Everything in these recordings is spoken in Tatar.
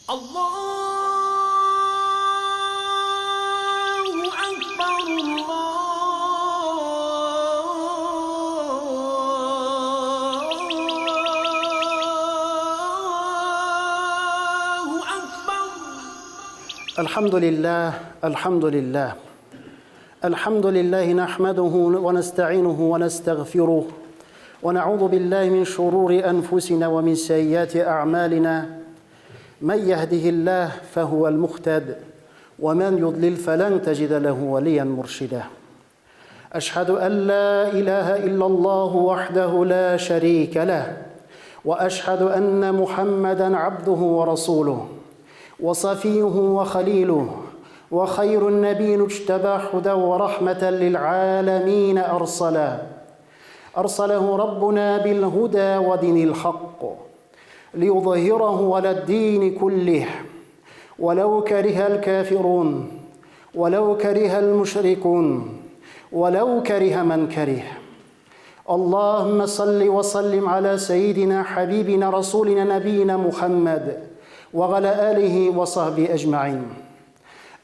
Аллаһу акбар, Аллаһу акбар. Әлхәмдүлилләһ, әлхәмдүлилләһ. Әлхәмдүлилләһи нәхмәдүһү вә нәстәгыйнүһү вә нәстәгъфируһ. Вә нәгъузу биллаһи мин шурури әнфусина вә мин сәййәти әгъмалина. Мән яһдиһиллаһ фәһүәл мухтәд, вә мән юдлил фәлән тәҗидә ләһү вәлиян муршидә. Әшһәдү ән лә илаһә иллаллаһу вахдәһу лә шәрикә ләһ, вә әшһәдү әннә Мухәммәдән абдуһу вә расулуһ, вә сафиюһу вә хәлилүһ, вә хәйрун нәбиин уҗтәбә һудән вә рахмәтән лил галәмин арсалә. Арсаләһу раббуна бил һудә вә динил хакк, лиюзһираһу галәд-дини куллиһ, вәләү кәриһәл кафирун. Вәләү кәриһәл мушрикун, вәләү кәриһә мән кәриһ. Аллаһуммә салли вә саллим аля сәйидина хәбибина расулина нәбиина Мухәммәд вә галә алихи вә сахби әҗмәин.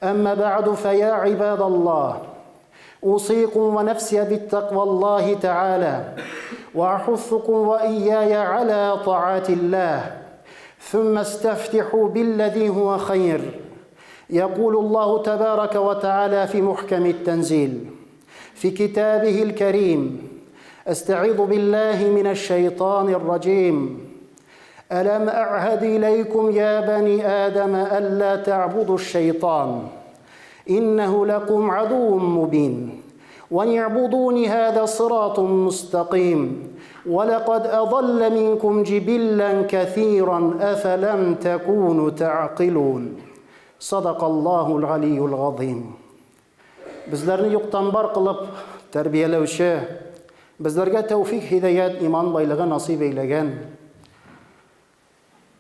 Әмма бәгъду фәя гыйбадаллаһ. Усыйкум вә нәфсия биттәкъваллаһи тәгалә вә ахуссукум вә ияя аля таатиллаһ. Сүммә истәфтиху билләзи һуә хәйр. يقول الله تبارك وتعالى في محكم التنزيل في كتابه الكريم استعيذ بالله من الشيطان الرجيم الم اعهد اليكم يا بني ادم الا تعبدوا الشيطان انه لكم عدو مبين وان اعبدوني هذا صراط مستقيم ولقد اضل منكم جبلا كثيرا افلم تكونوا تعقلون صدق الله العلي العظيم Безләрне юктан бар кылып тәрбияләүче, безләргә тәүфик, һидаят, иман байлыгы насыйп әйләгән,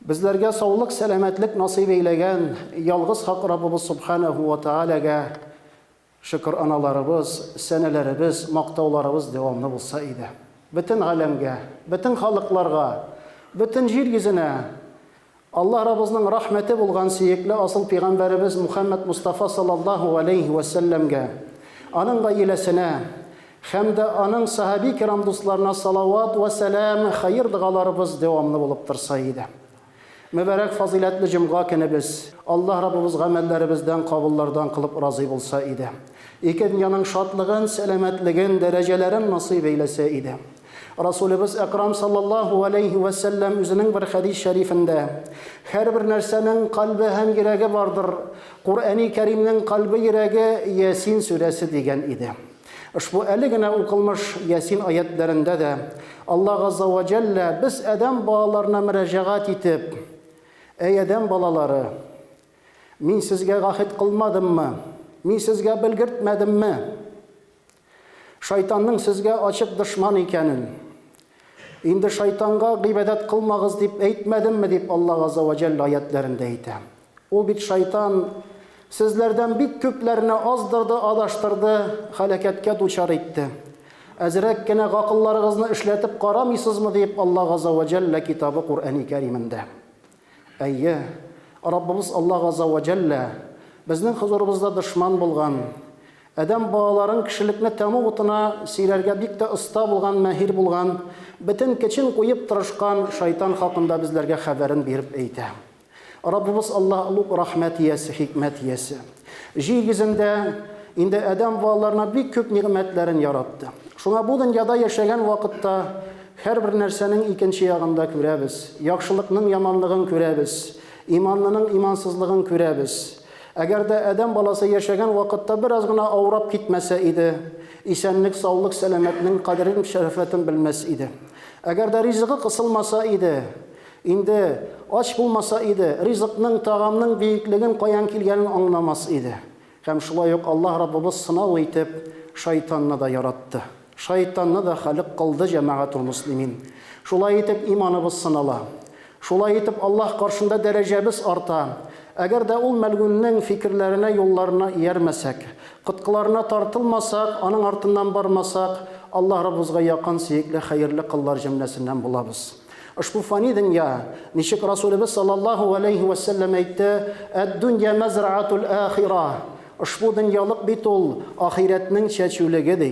безләргә саулык, сәламәтлек насыйп әйләгән ялгыз хак Раббыбыз Субханаху ва Таалагә Шөкер, аналарыбыз, сәнәләребез, мактауларыбыз дәвамлы булса иде. Бөтен галәмгә, бөтен халыкларга, бөтен җир йөзенә Аллаһ Раббызның рәхмәте булган сөекле асыл пигамбәребез Мухәммәд Мостафа саллаллаһу галәйһи вә сәлләмгә, аның гаиләсенә һәм дә аның сәхаби кирам дусларына салават вә сәлам, хәер-догаларыбыз дәвамлы булып торса иде. Мөбарәк фазыйләтле җомга көнебез. Аллаһ Раббыбыз гамәлләребездән кабуллардан кылып разый булса иде. Ике дөньяның шатлыгын, сәламәтлеген, дәрәҗәләрен насыйп әйләсә иде. Расулебез Әкрам саллаллаһу алейһи вә сәлләм үзенең бер хәдис шәрифендә, Һәрбер нәрсәнең кальбе һәм йөрәге бардыр, Коръәни Кәримнең кальбе йөрәге Ясин сүрәсе дигән иде. Ошбу әле генә укылмыш Ясин аятьләрендә дә Алла Газзә вә Җәллә без адәм балаларына мөрәҗәгать итеп, Әй адәм балалары! Мин сезгә гаһед кылмадыммы? Мин сезгә белгертмәдемме? Шайтанның сезгә ачык дошман икәнен. Инде шайтанга гыйбадәт кылмагыз дип әйтмәдемме, дип Алла Газзә вә Җәллә аятьләрендә әйтә. Ул бит шайтан сезләрдән бик күпләрне аздырды, адаштырды, һәлакәткә дучар итте. Әзрәк кенә гакылларыгызны эшләтеп карамыйсызмы, дип Алла Газзә вә Җәллә китабы Коръәни Кәримендә. Әйе, Раббыбыз Алла Газзә вә Җәллә безнең хозурыбызда дошман булган, адәм балаларын кешелекне тәмуг утына сөйрәргә бик тә оста булган, мәһир булган, бөтен көчен куеп тырышкан шайтан хакында безләргә хәбәрен биреп әйтә. Раббыбыз Аллаһ олуг рәхмәт иясе, хикмәт иясе. Җир йөзендә инде адәм балаларына бик күп нигъмәтләрен яратты. Шуңа бу дөньяда яшәгән вакытта һәрбер нәрсәнең икенче ягын да күрәбез. Яхшылыкның яманлыгын күрәбез. Иманлының имансызлыгын күрәбез. Әгәр дә адәм баласы яшәгән вакытта бераз гына авырап китмәсә иде, исәнлек, саулык, сәламәтнең кадерен, шәрәфәтен белмәс иде. Әгәр дә ризыгы кысылмаса иде, Инде ач булмаса иде, ризыкның, тагамның бөеклеген каян килгәнен аңламас иде. Һәм шулай ук Аллаһ Раббыбыз сынау итеп, шайтанны да яратты. Шайтанны да халык кылды, җәмәгатул мөслимин. Шулай итеп иманыбыз сынала. Шулай итеп Аллаһ каршында дәрәҗәбез арта. Әгәр дә ул мәлгуньнең фикерләренә, юлларына иярмәсәк, коткыларына тартылмасак, аның артыннан бармасак, Аллаһ Раббыбызга якын, сөекле, хәерле коллар җөмләсеннән булабыз. Ошбу фани дөнья, ничек Расулебез саллаллаһу алейһи вә сәлләм әйтте, Әд-дөнья мәзраатул ахира. Ошбу дөньялык бит ул ахирәтнең чәчүлеге, ди.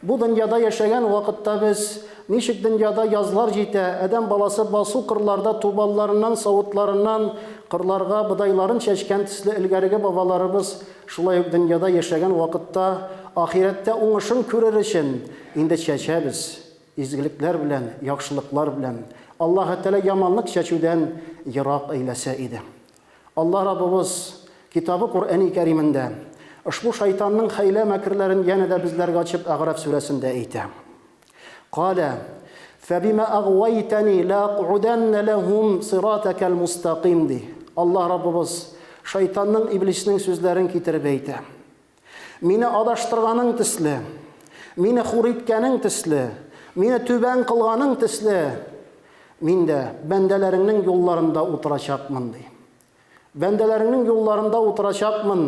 Бу дөньяда яшәгән вакытта без, ничек дөньяда язлар җитә, адәм баласы басу-кырларда тубалларыннан, савытларыннан кырларга бодайларын чәчкән төсле элгәреге бабаларыбыз шулай ук дөньяда яшәгән вакытта ахирәттә уңышын күрер өчен инде чәчәбез. Изгелекләр белән, яхшылыклар белән. Аллаһы Тәгалә яманлык чәчүдән ерак әйләсә иде. Аллаһ Раббыбыз Китабы Коръәни Кәримендә ошбу шайтанның хәйлә-мәкерләрен янә дә безләргә ачып Әгъраф сүрәсендә әйтә. Калә, Фәбимә әгъвәйтәни ләакъуданна ләһум сиратакәл мустакыйм, ди. Аллаһ Раббыбыз шайтанның, иблиснең сүзләрен китереп әйтә. Мине адаштырганың төсле, мине хур иткәнең төсле, мине түбән кылганың төсле, мин дә бәндәләреңнең юлларында утырачакмын, ди. Бәндәләреңнең юлларында утырачакмын.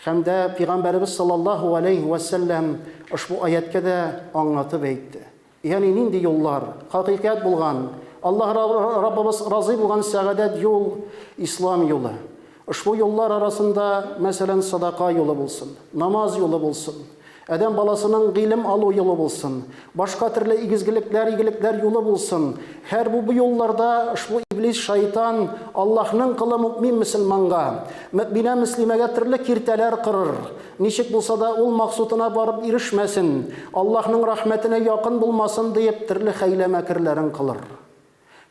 Һәм дә Пәйгамбәребез саллаллаһу алейһи вә сәлләм ошбу аятькә дә аңлатып әйтте. Ягъни нинди юллар? Хакыйкать булган, Аллаһ Раббыбыз разый булган сәгадәт юл, ислам юлы. Ошбу юллар арасында, мәсәлән, садака юлы булсын, намаз юлы булсын, адәм баласының гыйлем алу юлы булсын, башка төрле игезгелекләр, игелекләр юлы булсын. Һәр бу юлларда ошбу иблис, шайтан Аллаһның колы мөэмин мөселманга, мөэминә мөслимәгә төрле киртәләр корыр. Ничек булса да ул максутына барып ирешмәсен, Аллаһның рәхмәтенә якын булмасын диеп, төрле хәйлә-мәкерләрен кылыр.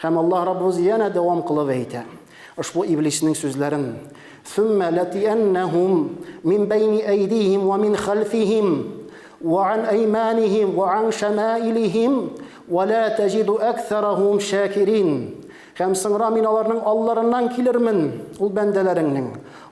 Һәм Аллаһ Раббыбыз янә дәвам кылып әйтә ошбу иблиснең сүзләрен, Сүммә ләтиәннәһум мин бәйни әйдиһим вә мин хәлфиһим вә ан әйманихим вә ан шәмаилихим вә лә тәҗиду әксәрәһум шәкирин. Һәм соңра мин аларның алларыннан килермен, ул бәндәләреңнең,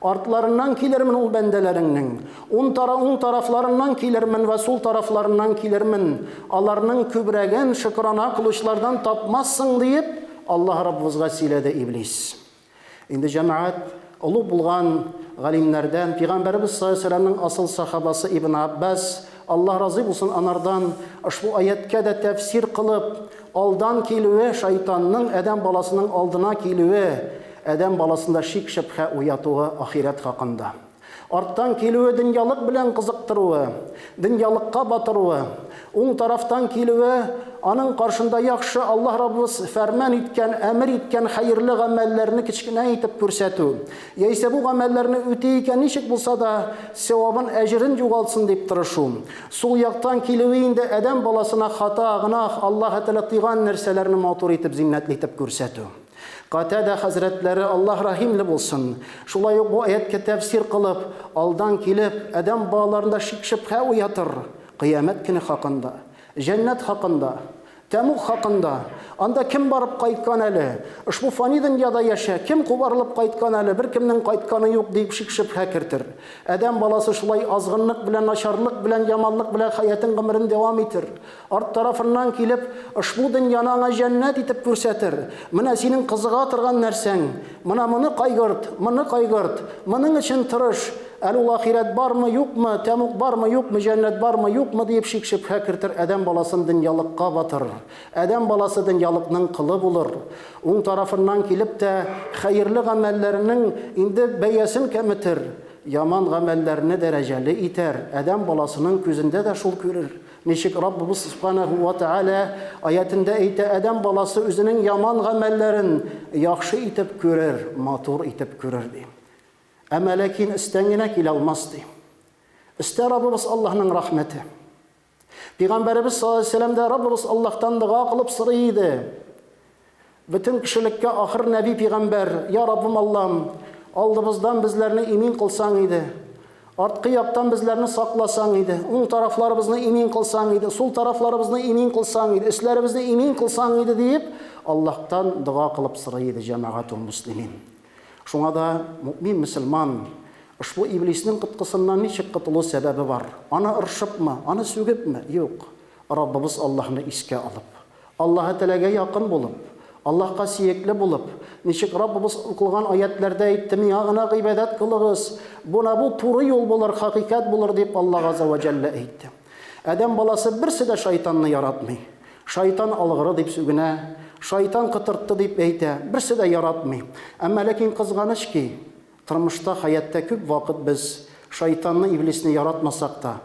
артларыннан килермен ул бәндәләреңнең, ун тара уң тарафларыннан килермен вә сул тарафларыннан килермен, аларның күбрәген шөкрана кылучылардан тапмассың, диеп, Аллаһ Раббыбызга сөйләде Иблис. Инде җәмәгать, олуг булган галимнәрдән, Пигамбәребез саллаллаһу алейһи ва сәлләмнең асыл сахабасы Ибн Аббас, Аллаһ разый булсын анардан, ошбу аятькә дә тәфсир кылып, Алдан килүе, шайтанның адәм баласының алдына килүе, адәм баласында шик-шөбһә уятуы ахирәт хакында. Арттан килүе дөньялык белән кызыктыруы, дөньялыкка батыруы, уң тарафтан килүе, аның каршында яхшы Аллаһ Раббыбыз фәрман иткән, әмер иткән хәерле гамәлләрне кечкенә итеп күрсәтү, яисә бу гамәлләрне үти икән, ничек булса да сәвабын, әҗерен югалтсын дип тырышу. Сул яктан килүе инде адәм баласына хата, гөнаһ, Аллаһы Тәгалә тыйган нәрсәләрне матур итеп, зиннәтле итеп күрсәтү. Катада хәзрәтләре, Аллаһ рәхимле булсын, шулай ук бу аятькә тәфсир кылып, алдан килеп, адәм балаларында шик-шөбһә уятыр, кыямәт көне хакында, җәннәт хакында, Тәмуг хакында, анда кем барып кайткан әле? Ошбу фани дөньяда яшә, кем кубарылып кайткан әле, беркемнең кайтканы юк, дип шик-шөбһә кертер. Адәм баласы шулай азгынлык белән, начарлык белән, яманлык белән хәятен, гомерен дәвам итер. Арт тарафыннан килеп, ошбу дөньяны аңа җәннәт итеп күрсәтер. Менә синең кызыга торган нәрсәң, менә моны кайгырт, моны кайгырт, моның өчен тырыш, Әле ул ахирәт бармы, юкмы, тәмуг бармы, юкмы, җәннәт бармы, юкмы диеп шик-шөбһә кертер, адәм баласын дөньялыкка батырыр. Адәм баласы дөньялыкның колы булыр. Уң тарафыннан килеп тә, хәерле гамәлләренең инде бәясен кәметер, яман гамәлләрне дәрәҗәле итәр, адәм баласының күзендә дә шул күрер. Ничек Раббыбыз Сүбхәнәһү вә Тәгалә аятендә әйтә, адәм баласы үзенең яман гамәлләрен яхшы итеп күрер, матур итеп күрер, ди. Әмма ләкин өстән генә килә алмас, ди. Өстә Раббыбыз Аллаһның рәхмәте. Пәйгамбәребез саллаллаһу алейһи вәсәлләм дә Раббыбыз Аллаһтан дога кылып сорый иде. Бөтен кешелеккә ахыр нәби пәйгамбәр, я Раббым Аллам, алдыбыздан безләрне имин кылсаң иде. Арткы яктан безләрне сакласаң иде, уң тарафларыбызны имин кылсаң иде, сул тарафларыбызны имин кылсаң иде, өсләребезне имин кылсаң иде диеп, Аллаһтан дога кылып сорый иде җәмәгатул муслимин. Шуңа да мөэмин мөселман ошбу иблиснең коткысыннан ничек котылу сәбәбе бар? Аны ыршыпмы? Аны сүгепме? Юк. Раббыбыз Аллаһны искә алып, Аллаһы Тәгаләгә якын булып, Аллаһка сөекле булып, ничек Раббыбыз укылган аятьләрдә әйтте, Миңа гына гыйбадәт кылыгыз, бу бу туры юл булыр, хакыйкать булыр, дип Аллаһ Газзә вә Җәллә әйтте. Адәм баласы берсе дә шайтанны яратмый. Шайтан алгыры дип сүгенә. Шайтан котыртты дип әйтә. Берсе дә яратмый. Әмма ләкин кызганыч ки, тормышта, хәятта күп вакыт без шайтанны, иблисне яратмасак та,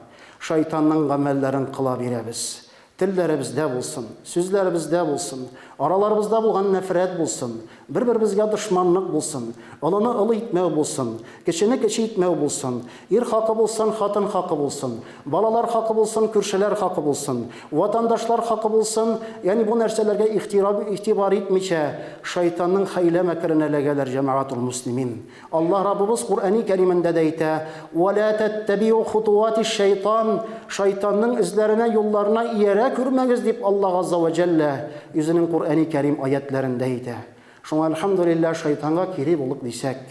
шайтанның гамәлләрен кыла бирәбез. Телләребездә булсын, сүзләребездә булсын, араларыбызда булган нәфрәт булсын, бер-беребезгә дошманлык булсын, олыны олы итмәү булсын, кечене кече итмәү булсын, ир хакы булсын, хатын хакы булсын, балалар хакы булсын, күршеләр хакы булсын, ватандашлар хакы булсын, ягъни бу нәрсәләргә игътибар итмичә, шайтанның хәйлә-мәкеренә эләгәләр, җәмәгатул мөслимин. Аллаһ Раббыбыз Коръәни Кәримендә дә әйтә, Вә лә тәттәбиу хутуатиш шәйтан, шайтанның эзләренә, юлларына иярә күрмәгез, дип Аллаһ Газзә вә Җәллә үзенең Коръәни Кәрим аятьләрендә әйтә. Шуңа, әлхәмдүлилләһ, шайтанга кире булыйк дисәк,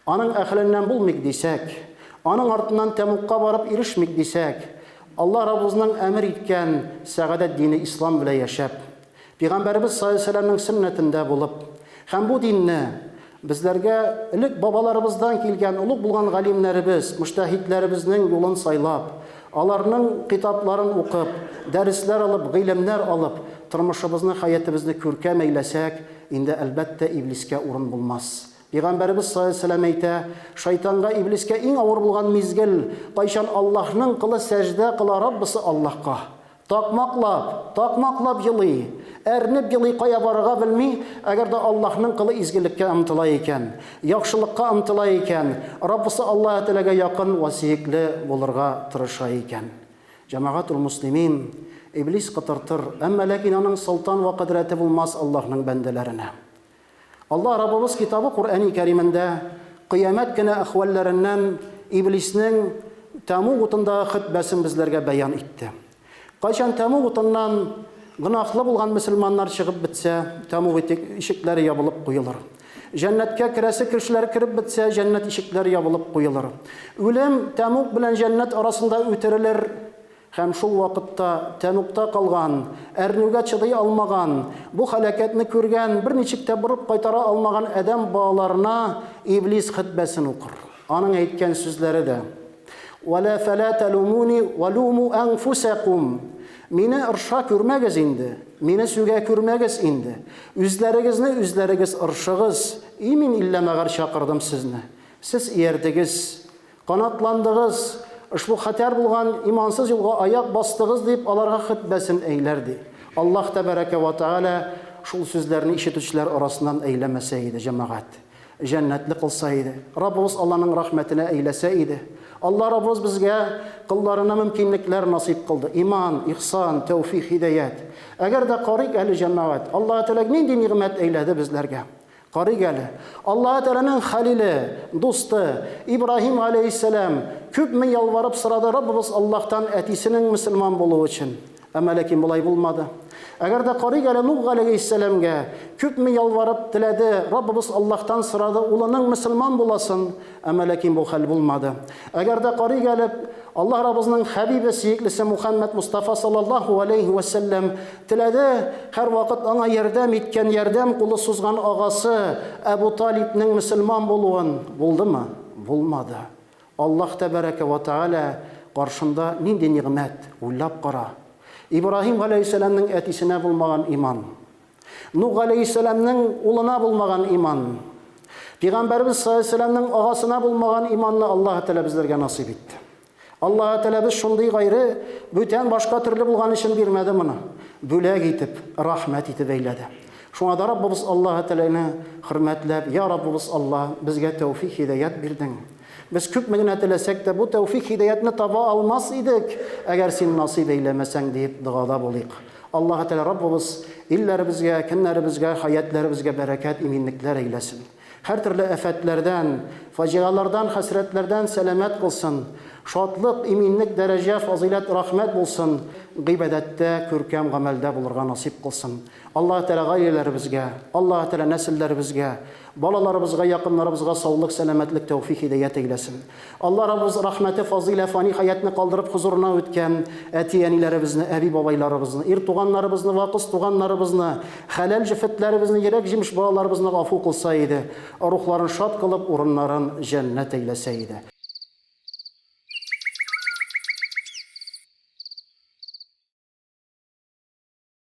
аның әһеленнән булмыйк дисәк, аның артыннан тәмугка барып ирешмик дисәк, Аллаһ Раббыбызның әмер иткән сәгадәт дине ислам белән яшәп, Пәйгамбәребез саллаллаһу галәйһи ва сәлләмнең сөннәтендә булып һәм бу динне безләргә элек бабаларыбыздан килгән олуг булган галимнәребез, мөҗтәһидләребезнең юлын сайлап, аларның китапларын укып, дәресләр алып, гыйлемнәр алып, тормышыбызны, хәятебезне күркәм әйләсәк, инде, әлбәттә, иблискә урын булмас. Пәйгамбәребез саллаллаһу галәйһи ва сәлләм әйтә, шайтанга, иблискә иң авыр булган мизгел, кайчан Аллаһның колы сәҗдә кыла Раббысы Аллаһка. Такмаклап, такмаклап елый, әрнеп елый, кая барырга белми, әгәр дә Аллаһның колы изгелеккә омтыла икән, яхшылыкка омтыла икән, Раббысы Аллаһы Тәгаләгә якын вә сөекле булырга тырыша икән. Җәмәгатул муслимин, Иблис котыртыр, әмма ләкин аның солтан вә кодрәте булмас Аллаһның бәндәләренә. Аллаһ Раббыбыз Китабы Коръәни Кәримендә Кыямәт көне әхвәлләреннән Иблиснең тәмуг утындагы хөтбәсен безләргә бәян итте. Кайчан тәмуг утыннан гөнаһлы булган мөселманнар чыгып бетсә, тәмуг ишекләре ябылып куелыр. Җәннәткә керәсе кешеләр кереп бетсә, җәннәт ишекләре ябылып куелыр. Үлем тәмуг белән җәннәт арасында үтерелер. Һәм шул вакытта тәмугта калган, әрнүгә чыдый алмаган, бу һәлакәтне күргән, берничек тә борып кайтара алмаган адәм балаларына Иблис хөтбәсен укыр. Аның әйткән сүзләре дә, Вә лә фәлә тәлүмүни вә лүмү әнфүсәкүм, Мине ырша күрмәгез инде, мине сүгә күрмәгез инде, үзләрегезне үзләрегез ыршыгыз, и мин иллә мәгәр чакырдым сезне, сез иярдегез, Канатландыгыз, ошбу хәтәр булган имансыз юлга аяк бастыгыз, дип аларга хөтбәсен әйләр, ди. Аллаһ тәбәрәкә вә тәгалә шул сүзләрне ишетүчеләр арасыннан әйләмәсә иде, җәмәгать. Җәннәтле кылса иде. Раббыбыз Алланың рәхмәтенә әйләсә иде. Алла Раббыбыз безгә колларына мөмкинлекләр насыйп кылды. Иман, ихсан, тәүфик, һидаять. Әгәр дә карыйк әле, җәмәгать, Аллаһы Тәгалә нинди нигъмәт әйләде безләргә. Карыйк әле, Аллаһы Тәгаләнең хәлиле, дусты, Ибраһим галәйһиссәлам күпме ялварып сорады Раббыбыз Аллаһтан әтисенең мөселман булуы өчен. Әмма ләкин болай булмады. Әгәр дә карыйк әле Нух галәйһиссәламгә, күпме ялварып теләде, Раббыбыз Аллаһтан сорады улының мөселман буласын, әмма ләкин бу хәл булмады. Әгәр дә карыйк әле, Аллаһ Раббыбызның хәбибе, сөеклесе Мухәммәд Мостафа саллаллаһу галәйһи вә сәлләм Теләде, һәрвакыт аңа ярдәм иткән, ярдәм кулы сузган агасы Әбу Талибнең мөселман булуын. Булдымы? Булмады. Аллаһ тәбәрәкә вә тәгалә каршында нинди нигъмәт, уйлап кара. Ибраһим галәйһиссәламнең әтисенә булмаган иман. Нух галәйһиссәламнең улына булмаган иман. Пәйгамбәребез саллаллаһу галәйһи ва сәлләмнең агасына булмаган иманны Аллаһ Тәгалә безләргә насыйп итте. Аллаһы Тәгалә без шундый гайре, бүтән башка төрле булган өчен бирмәде моны. Бүләк итеп, рәхмәт итеп әйләде. Шуңа да Раббыбыз Аллаһы Тәгаләне хөрмәтләп, Я Раббыбыз Алла, безгә тәүфик, һидаять бирдең. Без күпме генә теләсәк тә, бу тәүфик, һидаятне таба алмас идек, әгәр син насыйп әйләмәсәң, диеп догада булыйк. Аллаһы Тәгалә Раббыбыз илләребезгә, көннәребезгә, хәятләребезгә бәрәкәт, иминлекләр әйләсен. Һәртөрле афәтләрдән, фаҗигалардан, хәсрәтләрдән сәламәт кылсын. Шатлык, иминлек, дәрәҗә, фазыйләт, рәхмәт булсын. Гыйбадәттә, күркәм гамәлдә булырга насыйп кылсын. Аллаһы Тәгалә гаиләләребезгә, Аллаһы Тәгалә нәселләребезгә, балаларыбызга, якыннарыбызга саулык, сәламәтлек, тәүфик, һидаять әйләсен. Алла Раббыбыз рәхмәте, фазыйлә, фани хәятны калдырып хозурына үткән әти-әниләребезне, әби-бабайларыбызны, ир туганнарыбызны вә кыз туганнарыбызны, хәләл җефетләребезне, йөрәк җимеш балаларыбызны гафу кылса иде, рухларын шат кылып, урыннарын җәннәт әйләсә иде.